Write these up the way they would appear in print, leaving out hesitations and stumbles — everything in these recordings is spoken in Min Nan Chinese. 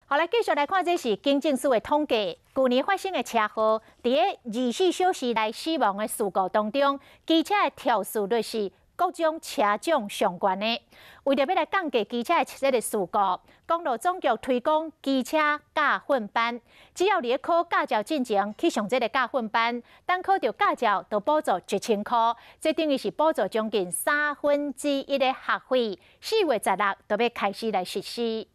好來，繼續來看，這是警政署的統計，舊年發生的車禍，佇咧24小時內死亡的事故當中，機車的肇事率是各種車種上懸的。為著欲來降低機車的這个事故，公路總局推廣機車駕訓班，只要佇咧考駕照進前去上這个駕訓班，等考著駕照就補助1000箍，這等於是補助將近1/3的學費。4月16就欲開始來實施。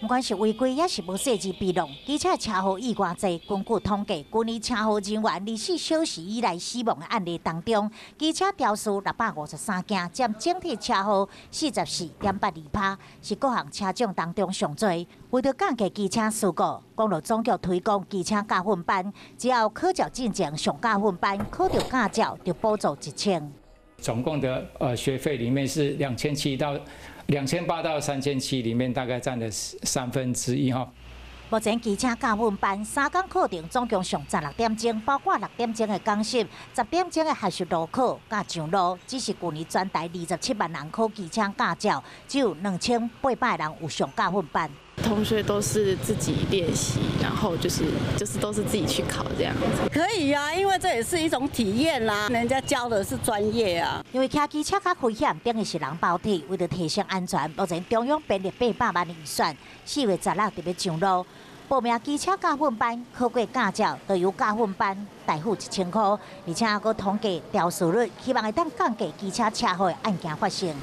毋管是違規，抑是無細緻避讓，機車車禍意外濟。根據統計，舊年車禍人員24小時以內死亡的案例當中，機車肇事653件，佔整體車禍44.82%，是各項車種當中上濟。為著降低機車事故，公路總局推廣機車駕訓班，只要考照進前上駕訓班，考著駕照就補助1000。總共的學費裡面是2700到2800到3700裡面，大概佔了1/3哈。目前機車駕訓班三工課程總共上16點鐘，包括6點鐘的講習、10點鐘的學習路考、佮上路。只是舊年全台27萬人考機車駕照，只有2800人有上駕訓班。同學都是自己練習，然後就是都是自己去考這樣子。可以啊，因為這也是一種體驗啦。人家教的是專業啊。因為騎機車較危險，等於是人包鐵。為著提升安全，目前中央編列800萬的預算，4月16就欲上路。報名機車駕訓班，考過駕照，就由駕訓班代付1000箍，而且閣統計肇事率，希望會當降低機車車禍的案件發生。